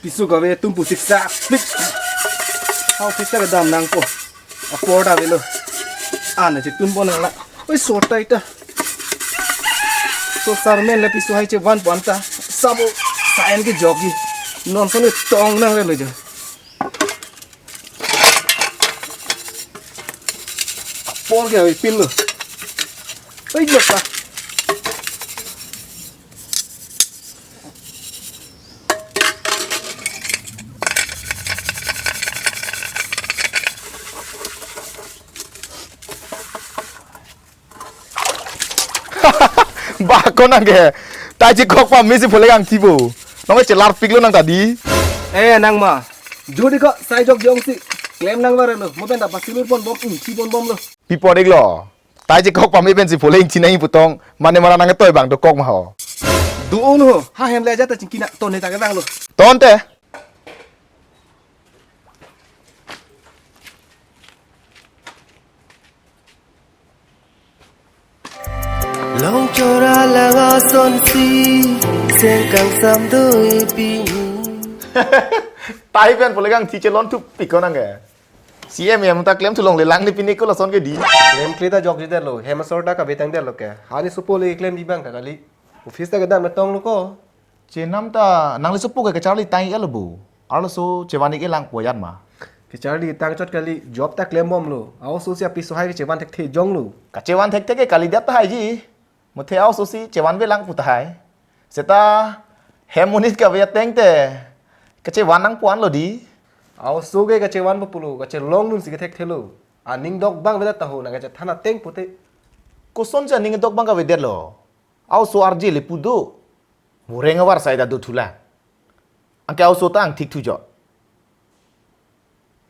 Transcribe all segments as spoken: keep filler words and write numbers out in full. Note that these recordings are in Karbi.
Piso kave atum pu siksak pik. Hau siksak kedam nangpo. Apor ta avelo. Ane chek tun pon nang la. Oi, sot ta ita. So sarmen le piso hai chevan pon ta. Sabo sain ke jogi. Non son le tong nang le lo jo. Apor ke ave pin lo. Oi, jok ta. Ba, konang ke. Tai chikok pame si pholegang thipo. Nong ke chelar pik lo nang ta di. Eh, nang ma. Jodi ko sai jok jong si. Klem nang vare lo. Mo pen ta pasilur pon bom, ingthi pon bom lo. Pi pon ik lo. Tai chikok pame pen si pholeng chinai putong. Mane mara nang toi bang dokok ma ho. Do-ong ho. Ha hem le aja ta chingki na. Ton ne ta ke bang lo. Ton te. Longchora lang asonsi, sengkang samdui pini. Tai pen pholegang thi chelon thup pik konang ke. C M M ta klem thulongle lang ni pini ko lason ke di. Klem kle ta jokje det lo, hem asor ta kave tang det lo ke. Hani sopo le klemji bang ta kali. Office ta kedam na tong lo ko. Chenam ta nangli sopo ke kacharli tang-ik lo bo. Arloso chevan-ik lang po yan ma. Kacharli tang chot kali, job ta klem bom lo. Aoso si apiso hai ke chevan thekthe jong lo. Kachevan thekthe ke kalidet tahai ji. Muthe aoso si chevanve lang pu tahai. Seta hem monit kave ateng te kachevan nang po-an lo di. Aoso ke kachevanpo pulo, kachelong dun si ke thekthe lo. Aning dok bang vedet ta ho, nang kachethan ateng pute. Koson si aning dok bang kavedet lo. Aoso arje le pu do. Mureng avar sai ta do thulang. Anke aoso ta angthik thu jo.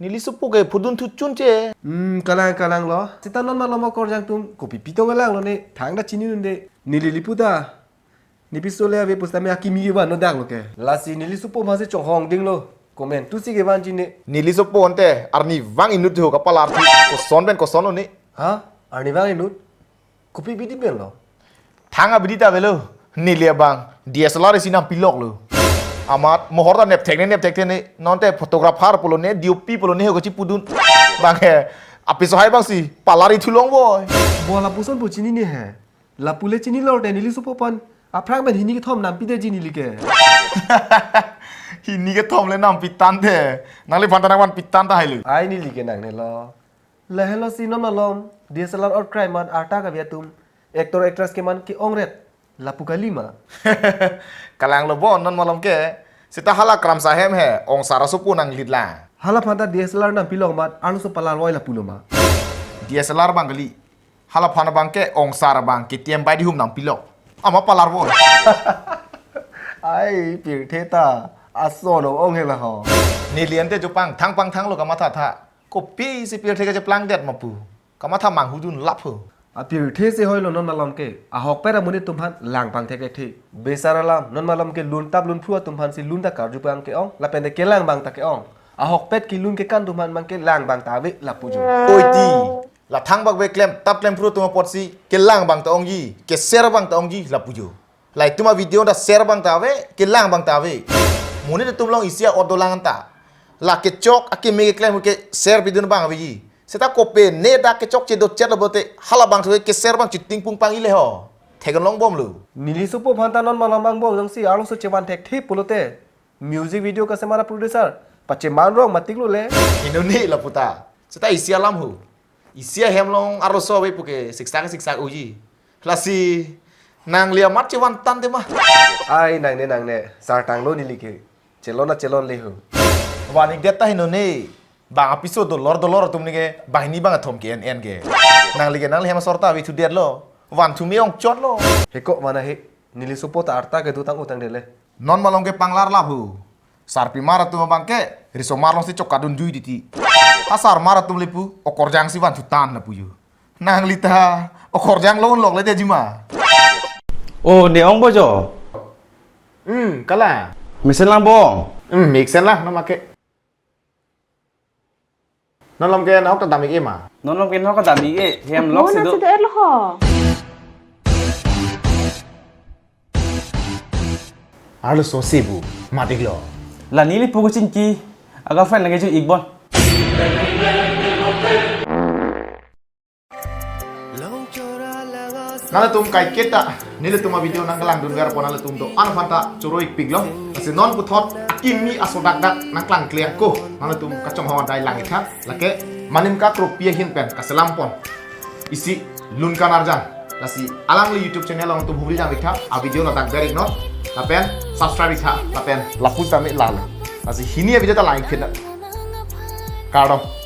Neli sopo ke phudun thu chunche. Hmm, kalang kalang lo. Seta non malom okorjang atum kopi pitong lang lo ne. Thang ta chinidunde. Neli lipu ta. Ne piso le ave pusitame akimi kevan no dak lo ke. Lasi neli sopo masi chonghong ding lo. Komantu si kevan chine. Neli sopo ante arnivang inut jo kapalar thu. Koson pen koson lo ne. Ha? Arnivang inut? Kopi abidi pen lo? Thang abidi ta avelo. Neli abang D S L R isi nampilok lo. Amat mohor ta nepthek ne nepthek the ne. Non te photographer pulo ne, D O P pulo ne ho kachipudun. Bang he. Apiso hai bang si palar-ik thulong boi. Bo lapuson bo chinine he. Lapu le chini lor te neli sopo aphan. Aphrang pen hini kethom nampi de ji neli ke. Hini kethom le nampi tangte. Nangliphan ta nangvan pitang tahai lo. Ai neli ke nangne lo. Lahelo si non malom, D S L R ot krai amat arta kave atum, actor actress keman ke-ongret, lapu kali ma. Kalang lo bo non malom ke, seta hala Kramsa ahem he, ongsar asopo nanglit lang. Halaphan ta D S L R nampilok amat, arloso palar voi lapu lo ma. D S L R bang kali, halaphan abang ke ongsar abang, K T M bai dihum nampilok. Ama palar voi. Ai, pirthe ta, ason ong-ong hela ho. Neli ante jo pangthang pangthang lo kamatha tha. Kopi si pirthe kacheplang det ma pu. Kamatha manghudun lap ho. Apirthe si hoi lo non malom ke. Ahokpet amonit atum aphan lang pangthek thekthe. Besar alam, non malom ke lun tap lun phu atum aphan si lun ta karju pang ke-ong, lapen te kelang bang ta ke-ong. Ahokpet kelun kekan atum aphan bang ke lang bang ta ave lapu jo. Oi ti, la thangbak ve klem tap klem phu atum apot si kelang bang ta ongji, keser bang ta ongji lapu jo. Laitum avideo ta ser bang ta ave, kelang bang ta ave. Monit atum along isi a-ot dolang anta. La kechok akimi keklem ke ser pidun bang aveji. Seta kopi ne ta kechokche dotchet lo pulote, hala bangthu keser bang chiting pung pang ile ho. Theklong bom lo. Neli sopo aphan ta non malom angbong jongsi arloso chevan thekthe pulote. Music video kasemar a-producer. Pacheman rong matik lo le. Inut ne lapu ta. Seta isi alam ho. Isi ahem along arloso ave puke siksak siksak unji. Lasi nangli amat chevan tangte ma. Ai nangne nangne. Sartang lo neli ke. Chelon a chelon le ho. Van-ik det ta heno ne. Bang apiso dolor dolor atum ne ke. Banghini bang athom ke en en ke. Nangli ke nangli hem asor ta ave thu det lo. Van thu me-ong chot lo. He ko van ahe. Neli sopo ta arta kedo tang-o tangdet le. Non malom ke panglar lap ho. Sarpimar atum abang ke, risomar along si chokadun jui titi. Ha sarmar atum le pu, okorjang si van chutan lapu jo. Nangli ta, okorjang lo unlok le de jima. O, ne ong bo jo. Hmm, kala. Mesen lang bo. Hmm, mesen lang, nama ke. Non malom ke nahok ta dam-ik-e ma. Non malom ke nahok ta dam-ik-e. Hem lok si do. Mo na si do er lo ho. Arloso si bu, matik lo. La neli pu kachingki a girlfriend nangkejui-ik bon. Nanglitum kaiketa nelitum a video nangkelangdunver apot nanglitum do-an aphanta choro-ikpiklo. Lasi non puthot akimi aso dakdak nangklangkle ako. Nanglitum kachonghong adai lang-iktha. Lake Manimka Kropi ahin pen kaselam pon isi Lunkan Arjan. Lasi alangli YouTube channel along tum humri jam-iktha, a video ladak ber-iknon. Lapen subscribe-iktha, lapen lapu tame lalo. Lasi hini a video ta lang-ik phit na. Kardom.